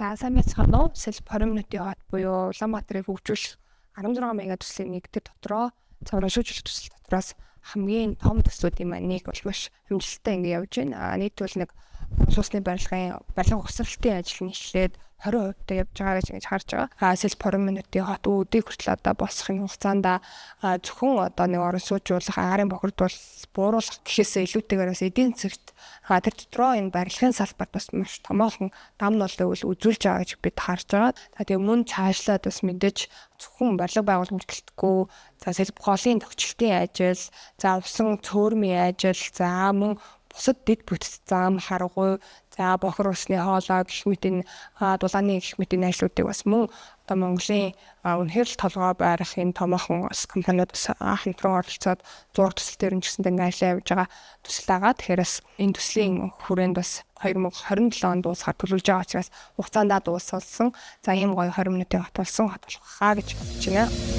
За, сайн байцгаана уу? Сэлб 20 минутын хот буюу Улаанбаатарыг хөгжүүлэх 16 мега төслийн нэг, тэр дотроо цавран шүүжүүлэх төсөл дотроос хамгийн том төслүүдийн маань нэг бол маш амжилттай ингэ явж байна. Нийт бол нэг улс усны барилгын барилга угсралтын ажил нь эхлээд 20% та явж байгаа гэж ингэж харж байгаа. Сэлб 20 минутын хот өдийг хүртэл одоо босхын хугацаанд зөвхөн одоо нэг орон суужуулах, агаарын бохирдуул бууруулах гэхээсээ илүүтэйгээр бас эдийн засагт, тэр дотроо энэ барилгын салбарт бас маш томоохон дам нолыг үзүүлж байгаа гэж бид харж байгаа. За, тэгээ мөн цаашлаад бас мэдээж зөвхөн барилга байгууламж гэлтгүй, за, сэлб голын тохичлтын ажил, за, усан цөөрмийн ажил, за, мөн бусад дэд бүтэц зам, харгуй, за, бохир усны хоолой гэх мэт энэ дулааны гэх мэт энэ ажлуудыг бас мөн одоо Монголын үнэхээр л толгой байрах энэ томоохон бас компаниуд бас хамтран оролцоод зураг төсөл дээр нь ч гэсэндээ ингээ ажиллаа явж байгаа төсөл байгаа. Тэгэхээр бас энэ төслийн хүрээнд бас 2027 онд дуусахаар төлөвлөж байгаа учраас хугацаандаа дууссан. За, ийм гоё 20 минутын хот болсон хот болох хаа гэж бодож байна.